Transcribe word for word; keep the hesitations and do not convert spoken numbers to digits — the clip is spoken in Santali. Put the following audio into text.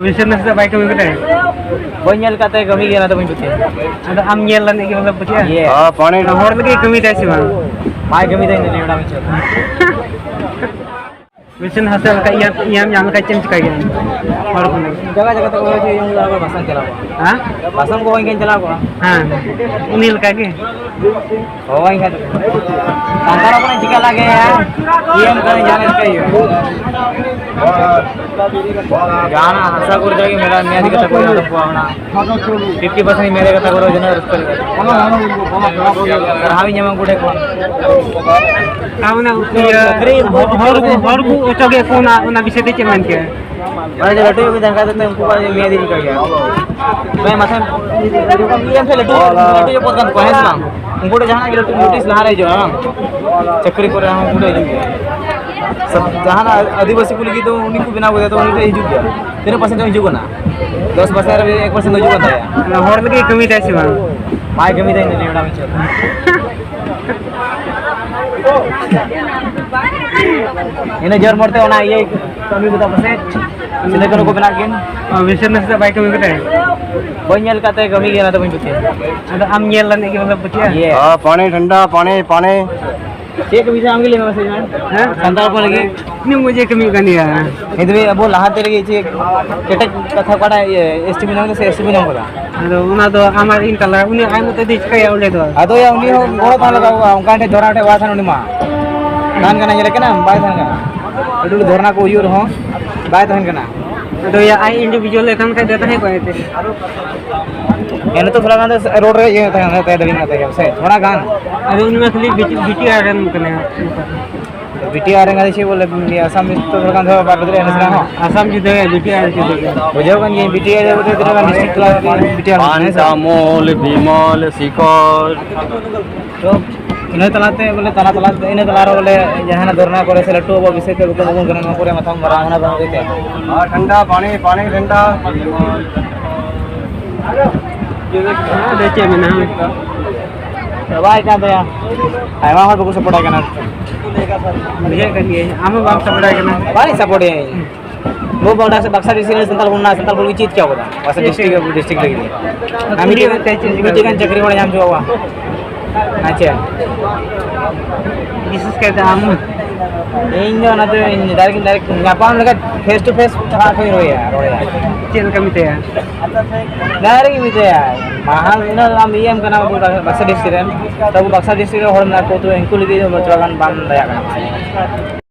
ᱢᱤᱥᱴᱟᱨ ᱱᱟᱥᱮ ᱫᱚ ᱵᱟᱭ ᱠᱟᱹᱢᱤ ᱠᱟᱫᱟᱭ? ᱵᱟᱹᱧ ᱧᱮᱞ ᱠᱟᱫ ᱛᱟᱭᱟ ᱠᱟᱹᱢᱤ ᱜᱮ, ᱚᱱᱟ ᱫᱚ ᱵᱟᱹᱧ ᱵᱩᱡᱷᱟᱹᱣᱟ᱾ ᱟᱫᱚ ᱟᱢ ᱧᱮᱞ ᱞᱟᱹᱜᱤᱫ ᱜᱮ ᱵᱚᱞᱮ ᱵᱩᱡᱷᱟᱹᱜᱼᱟ? ᱤᱭᱮ᱾ ᱦᱚᱸ, ᱯᱟᱹᱱᱤ ᱟᱫᱚ ᱦᱚᱲ ᱞᱟᱹᱜᱤᱫ ᱠᱟᱹᱢᱤ ᱛᱟᱭ ᱥᱮ ᱵᱟᱝ? ᱵᱟᱭ ᱠᱟᱹᱢᱤ ᱛᱟᱭ ᱤᱧ ᱫᱚ ᱱᱤᱭᱟᱹ ᱵᱮᱲᱟ ᱢᱤᱪᱷᱟᱹ᱾ ᱢᱤᱥᱴᱟᱨ ᱦᱟᱥᱟ ᱞᱮᱠᱟ ᱤᱭᱟᱹ, ᱤᱭᱟᱹᱢ ᱧᱟᱢ ᱞᱮᱠᱷᱟᱱ ᱪᱮᱫ ᱮᱢ ᱪᱤᱠᱟᱹᱭ ᱜᱮᱭᱟ? ᱦᱚᱲ ᱠᱚ ᱞᱟᱹᱜᱤᱫ᱾ ᱡᱟᱭᱜᱟ ᱡᱟᱭᱜᱟ ᱛᱮ ᱠᱚ ᱦᱚᱦᱚ ᱦᱚᱪᱚᱭᱟ, ᱤᱧ ᱫᱚ ᱟᱵᱟᱨ ᱵᱟᱥᱟᱧ ᱪᱟᱞᱟᱣ ᱠᱚᱜᱼᱟ᱾ ᱦᱮᱸ? ᱵᱟᱥᱟᱱ ᱠᱚ ᱦᱚᱦᱚ ᱤᱧ ᱠᱷᱟᱱ ᱪᱟᱞᱟᱣ ᱠᱚᱜᱼᱟ᱾ ᱦᱮᱸ, ᱩᱱᱤ ᱞᱮᱠᱟ ᱜᱮ᱾ ᱦᱳᱭ, ᱮᱱᱠᱷᱟᱱ ᱥᱟᱱᱛᱟᱲ ᱦᱚᱯᱚᱱ ᱪᱤᱠᱟ ᱞᱟᱜᱮᱭᱟ? ᱤᱭᱟᱹ ᱮᱢ ᱠᱟᱹᱱᱟᱹᱧ, ᱡᱟᱦᱟᱱᱟᱜ ᱪᱤᱠᱟᱹᱭ ᱦᱩᱭᱩᱜᱼᱟ? ᱡᱟᱦᱟᱱᱟᱜ ᱦᱟᱥᱟ ᱠᱚᱨᱮ ᱡᱟᱜᱮ ᱢᱮᱱᱟᱜᱼᱟ, ᱱᱤᱭᱟᱹ ᱤᱫᱤ ᱠᱟᱛᱮ ᱠᱚ ᱧᱟᱢ ᱠᱚᱣᱟ, ᱚᱱᱟ ᱯᱷᱤᱯᱴᱤ ᱯᱟᱨᱥᱮᱱᱴ ᱢᱮᱱ ᱠᱟᱛᱷᱟ ᱠᱚ ᱨᱚᱲ ᱡᱮᱱᱚ ᱨᱟᱹᱥᱠᱟᱹ ᱞᱮᱠᱟ᱾ ᱥᱟᱨᱦᱟᱣ ᱤᱧ ᱧᱟᱢᱟ ᱩᱱᱠᱩ ᱴᱷᱮᱱ ᱠᱷᱚᱱ᱾ ᱟᱨ ᱚᱱᱟ ᱤᱭᱟᱹ, ᱦᱚᱲ, ᱦᱚᱲ ᱠᱚ, ᱦᱚᱲ ᱠᱚ ᱚᱪᱚᱜᱮᱫ ᱠᱚ, ᱚᱱᱟ, ᱚᱱᱟ ᱵᱤᱥᱚᱭ ᱛᱮ ᱪᱮᱫ ᱮᱢ ᱢᱮᱱ ᱠᱮᱭᱟ? ᱢᱟᱱᱮ ᱡᱮ ᱞᱟᱹᱴᱩ ᱧᱚᱜ ᱜᱮ ᱛᱟᱦᱮᱸ ᱠᱟᱛᱮ ᱩᱱᱠᱩ ᱠᱚᱣᱟᱜ ᱢᱮᱫ ᱤᱫᱤ ᱠᱟᱜ ᱜᱮᱭᱟ᱾ ᱢᱟᱱᱮ ᱢᱟᱥᱮ ᱤᱭᱟᱹ ᱴᱷᱮᱱ ᱞᱟᱹᱴᱩ ᱧᱚᱜ, ᱞᱟᱹᱴᱩ ᱧᱚᱜ ᱯᱚᱫᱽ ᱠᱟᱱ ᱛᱟᱠᱚᱣᱟ, ᱦᱮᱸ ᱥᱮ ᱵᱟᱝ? ᱩᱱᱠᱩ ᱴᱷᱮᱱ ᱡᱟᱦᱟᱱᱟᱜ ᱜᱮ ᱞᱟᱹᱴᱩ ᱱᱳᱴᱤᱥ ᱞᱟᱦᱟ ᱨᱮ ᱦᱤᱡᱩᱜᱼᱟ, ᱵᱟᱝ? ᱪᱟᱹᱠᱨᱤ ᱠᱚᱨᱮ ᱦᱚᱸ ᱩᱱᱠᱩ ᱴᱷᱮᱱ ᱦᱤᱡᱩᱜ ᱜᱮᱭᱟ᱾ ᱥᱟᱵ-, ᱡᱟᱦᱟᱱᱟᱜ ᱟᱹᱫᱤᱵᱟᱹᱥᱤ ᱠᱚ ᱞᱟᱹᱜᱤᱫ ᱫᱚ ᱩᱱᱤ ᱠᱚ ᱵᱮᱱᱟᱣ ᱠᱮᱫᱟ, ᱛᱚ ᱩᱱᱤ ᱴᱷᱮᱱ ᱦᱤᱡᱩᱜ ᱜᱮᱭᱟ᱾ ᱛᱤᱱᱟᱹᱜ ᱯᱟᱨᱥᱮᱱᱴ ᱪᱚᱝ ᱦᱤᱡᱩᱜ ᱠᱟᱱᱟ? ᱫᱚᱥ ᱯᱟᱨᱥᱮᱱᱴ ᱨᱮ ᱮᱠ ᱯᱟᱨᱥᱮᱱᱴ ᱫᱚ ᱦᱤᱡᱩᱜ ᱠᱟᱱ ᱛᱟᱭᱟ᱾ ᱚᱱᱟ ᱦᱚᱲ ᱞᱟᱹᱜᱤᱫ ᱠᱟᱹᱢᱤ ᱛᱟᱭ ᱥᱮ ᱵᱟᱝ? ᱵᱟᱭ ᱠᱟᱹᱢᱤ ᱛᱟᱭ ᱤᱧ ᱫᱚ ᱱᱤᱭᱟᱹ ᱵᱮᱲᱟ ᱢᱤᱪᱷᱟᱹ᱾ ᱤᱱᱟᱹ ᱡᱳᱨ ᱢᱚᱨ ᱛᱮ ᱚᱱᱟ ᱤᱭᱟᱹ ᱠᱟᱹᱢᱤ ᱠᱚᱫᱚ ᱯᱟᱥᱮᱡ ᱥᱤᱞᱟᱹ ᱠᱟᱹᱱᱩ ᱠᱚ ᱵᱮᱱᱟᱜ ᱠᱤᱱ᱾ ᱚ, ᱢᱤᱥᱴᱟᱨ ᱱᱟᱥᱮ ᱫᱚ ᱵᱟᱭ ᱠᱟᱹᱢᱤ ᱠᱟᱫᱟᱭ? ᱵᱟᱹᱧ ᱧᱮᱞ ᱠᱟᱫ ᱛᱟᱭᱟ ᱠᱟᱹᱢᱤ ᱜᱮ, ᱚᱱᱟ ᱫᱚ ᱵᱟᱹᱧ ᱵᱩᱡᱷᱟᱹᱣᱟ᱾ ᱟᱫᱚ ᱟᱢ ᱧᱮᱞ ᱞᱮᱱ ᱜᱮ ᱵᱚᱞᱮ ᱵᱩᱡᱷᱟᱹᱜᱼᱟ? ᱤᱭᱟᱹ᱾ ᱦᱮᱸ, ᱯᱟᱱᱤ ᱴᱷᱟᱱᱰᱟ, ᱯᱟᱱᱤ, ᱯᱟᱱᱤ᱾ ᱪᱮᱫ ᱠᱟᱹᱢᱤ ᱠᱟᱱᱟ ᱟᱢ ᱜᱮ ᱞᱟᱹᱭ ᱢᱮ ᱢᱟᱥᱮ ᱤᱧ ᱢᱟ᱾ ᱦᱮᱸ? ᱥᱟᱱᱛᱟᱲ ᱦᱚᱯᱚᱱ ᱞᱟᱹᱜᱤᱫ᱾ ᱤᱱᱟᱹ ᱢᱚᱡᱽ ᱮ ᱠᱟᱹᱢᱤ ᱠᱟᱱ ᱜᱮᱭᱟ᱾ ᱦᱤᱱᱫᱩ ᱟᱵᱚ ᱞᱟᱦᱟᱛᱮ ᱨᱮᱜᱮ ᱪᱮᱫ ᱠᱮᱴᱮᱡ ᱠᱟᱛᱷᱟ ᱚᱠᱟᱴᱟᱜ, ᱤᱭᱟᱹ, ᱮᱥ ᱴᱤ ᱵᱚ ᱧᱟᱢ ᱠᱮᱫᱟ ᱥᱮ ᱮᱥ ᱥᱤ ᱵᱚ ᱧᱟᱢ ᱠᱮᱫᱟ? ᱟᱫᱚ ᱚᱱᱟ ᱫᱚ ᱟᱢᱟᱜ ᱤᱧ ᱛᱟᱞᱟ, ᱩᱱᱤ ᱟᱡ ᱢᱚᱛᱚ ᱫᱚ ᱪᱤᱠᱟᱹᱭᱟ ᱚᱸᱰᱮ ᱫᱚ? ᱟᱫᱚ ᱭᱟ, ᱩᱱᱤ ᱦᱚᱸ ᱜᱚᱲᱚ ᱛᱟᱦᱮᱸ ᱞᱟᱜᱟᱣ ᱠᱚᱣᱟ, ᱚᱱᱠᱟ ᱴᱷᱮᱱ ᱫᱷᱚᱨᱟ ᱴᱷᱮᱱ ᱵᱟᱭ ᱛᱟᱦᱮᱱ ᱩᱱᱤ ᱢᱟ᱾ ᱛᱟᱦᱮᱱ ᱠᱟᱱᱟ, ᱧᱮᱞᱮ ᱠᱟᱱᱟ, ᱵᱟᱭ ᱛᱟᱦᱮᱱ ᱠᱟᱱᱟ᱾ ᱟᱹᱰᱤ ᱟᱹᱰᱤ ᱫᱷᱚᱨᱱᱟ ᱠᱚ ᱦᱩᱭᱩᱜ ᱨᱮᱦᱚᱸ ᱵᱟᱭ ᱛᱟᱦᱮᱱ ᱠᱟᱱᱟ᱾ ᱟᱫᱚ ᱭᱟ, ᱟᱡ ᱤᱱᱰᱤᱵᱷᱤᱡᱩᱣᱟᱞ ᱮ ᱛᱟᱦᱮᱱ ᱠᱷᱟᱡ ᱫᱚ ᱛᱟᱦᱮᱸ ᱠᱚᱜᱼᱟᱭ ᱛᱮ᱾ ᱦᱮᱸ, ᱱᱤᱛᱚᱜ ᱛᱷᱚᱲᱟ ᱜᱟᱱ ᱫᱚ ᱨᱳᱰ ᱨᱮ ᱤᱭᱟᱹ ᱛᱟᱦᱮᱸ ᱠᱟᱱᱟ, ᱛᱟᱭ ᱫᱟᱲᱮ ᱠᱟᱱᱟ ᱛᱟᱭ ᱥᱮ ᱛᱷᱚᱲᱟ ᱜᱟᱱ᱾ ᱟᱫᱚ ᱩᱱᱤ ᱢᱟ ᱠᱷᱟᱹᱞᱤ ᱵᱤᱴᱤ, ᱵᱤᱴᱤ ᱟᱨ ᱨᱮᱱ ᱠᱟᱱᱟᱭ᱾ ᱵᱤᱴᱤ ᱟᱨ ᱨᱮᱱ ᱠᱟᱱᱟᱭ ᱪᱮᱫ ᱵᱚᱞᱮ, ᱩᱱᱤ ᱟᱥᱟᱢ ᱢᱤᱥ ᱛᱚ ᱛᱷᱚᱲᱟ ᱜᱟᱱ ᱫᱚ ᱵᱟᱨ ᱵᱷᱤᱛᱨᱤ ᱮᱱᱮᱡ ᱥᱮᱨᱮᱧ ᱦᱚᱸ᱾ ᱟᱥᱟᱢ ᱡᱩᱫᱟᱹ ᱜᱮᱭᱟ, ᱵᱤᱴᱤ ᱟᱨ ᱡᱩᱫᱟᱹ ᱜᱮᱭᱟ᱾ ᱵᱩᱡᱷᱟᱹᱣ ᱠᱟᱱ ᱜᱤᱭᱟᱹᱧ, ᱵᱤᱴᱤ ᱟᱨ ᱵᱚᱞᱛᱮ ᱛᱤᱱᱟᱹᱜ ᱜᱟᱱ ᱰᱤᱥᱴᱨᱤᱠᱴ ᱛᱟᱞᱟ ᱨᱮ ᱵᱤᱴᱤ ᱟᱨ ᱢᱮᱱᱟᱜᱼᱟ, ᱦᱮᱸ ᱥᱮ? ᱯᱟᱱᱰᱟᱢᱚᱞ, ᱵᱤᱢᱚᱞ, ᱥᱤᱠᱚᱨ᱾ ᱛᱚ, ᱤᱱᱟᱹ ᱛᱟᱞᱟᱛᱮ ᱵᱚᱞᱮ, ᱛᱟᱞᱟ ᱛᱟᱞᱟ, ᱤᱱᱟᱹ ᱛᱟᱞᱟ ᱨᱮ ᱵᱚᱞᱮ ᱡᱟᱦᱟᱱᱟᱜ ᱫᱷᱚᱨᱱᱟ ᱠᱚᱨᱮ ᱥᱮ ᱞᱟᱹᱴᱩ ᱟᱵᱚᱣᱟᱜ ᱵᱤᱥᱚᱭ ᱛᱮ ᱵᱟᱠᱚ ᱵᱟᱵᱚᱱ ᱠᱟᱱᱟ, ᱱᱚᱣᱟ ᱠᱚᱨᱮ ᱢᱟᱛᱷᱟ ᱢᱟᱨᱟᱝ ᱦᱟᱱᱟ ᱵᱟᱝ ᱦᱩᱭ ᱛᱮ᱾ ᱦᱮᱸ, ᱴᱷᱟᱱᱰᱟ ᱯᱟᱱᱤ, ᱯᱟᱱᱤ ᱴᱷᱟᱱᱰᱟ᱾ ᱟᱫᱚ ᱪᱮᱫ ᱢᱮᱱᱟᱜᱼᱟ? ᱪᱟᱵᱟᱭ ᱠᱟᱱ ᱛᱟᱭᱟ᱾ ᱟᱭᱢᱟ ᱦᱚᱲ ᱵᱟᱠᱚ ᱥᱟᱯᱳᱨᱴ ᱟᱭ ᱠᱟᱱᱟ᱾ ᱵᱩᱡᱷᱟᱹᱜ ᱠᱟᱱ ᱜᱮᱭᱟ, ᱟᱢ ᱦᱚᱸ ᱵᱟᱢ ᱥᱟᱯᱳᱨᱴ ᱟᱭ ᱠᱟᱱᱟ᱾ ᱵᱟᱭ ᱥᱟᱯᱳᱨᱴ ᱤᱧ᱾ ᱵᱚ ᱵᱟᱰᱟ ᱥᱮ ᱵᱟᱠᱥᱟ ᱰᱤᱥᱴᱨᱤᱠᱴ ᱨᱮ ᱥᱟᱱᱛᱟᱲ ᱵᱚᱱᱟ, ᱥᱟᱱᱛᱟᱲ ᱵᱚᱱ ᱪᱮᱫ ᱪᱚ ᱠᱟᱫᱟ ᱵᱟᱠᱥᱟ ᱰᱤᱥᱴᱨᱤᱠᱴ, ᱰᱤᱥᱴᱨᱤᱠᱴ ᱞᱟᱹᱜᱤᱫ᱾ ᱟᱨ ᱢᱤᱫᱴᱮᱱ ᱪᱟᱹᱠᱨᱤ ᱵᱟᱲᱟ ᱧᱟᱢ ᱪᱚ ᱠᱚᱣᱟ᱾ ᱟᱪᱪᱷᱟ᱾ ᱵᱤᱥᱮᱥ ᱠᱟᱭᱛᱮ ᱟᱢ? ᱤᱧ ᱫᱚ ᱚᱱᱟᱛᱮ ᱤᱧ ᱰᱟᱭᱨᱮᱠᱴ, ᱰᱟᱭᱨᱮᱠᱴ ᱧᱟᱯᱟᱢ ᱞᱮᱠᱟ ᱯᱷᱮᱥ ᱴᱩ ᱯᱷᱮᱥ ᱛᱷᱚᱲᱟ ᱠᱚᱧ ᱨᱚᱲᱟ, ᱨᱚᱲᱟ᱾ ᱪᱮᱫ ᱞᱮᱠᱟ ᱢᱮᱛᱟᱭᱟ? ᱰᱟᱭᱨᱮᱠᱴ ᱤᱧ ᱢᱮᱛᱟᱭᱟ, ᱢᱟᱦᱟᱞ ᱤᱱᱟᱹ ᱟᱢ ᱤᱭᱟᱹ ᱮᱢ ᱠᱟᱱᱟ ᱵᱟᱠᱥᱟ ᱰᱤᱥᱴᱨᱤᱠᱴ ᱨᱮᱱ, ᱛᱚ ᱟᱵᱚ ᱵᱟᱠᱥᱟ ᱰᱤᱥᱴᱨᱤᱠᱴ ᱨᱮᱱ ᱦᱚᱲ ᱢᱮᱱᱟᱜ ᱠᱚ, ᱛᱚ ᱩᱱᱠᱩ ᱞᱟᱹᱜᱤᱫ ᱫᱚ ᱛᱷᱚᱲᱟ ᱜᱟᱱ ᱵᱟᱢ ᱫᱟᱭᱟ ᱠᱟᱱᱟ᱾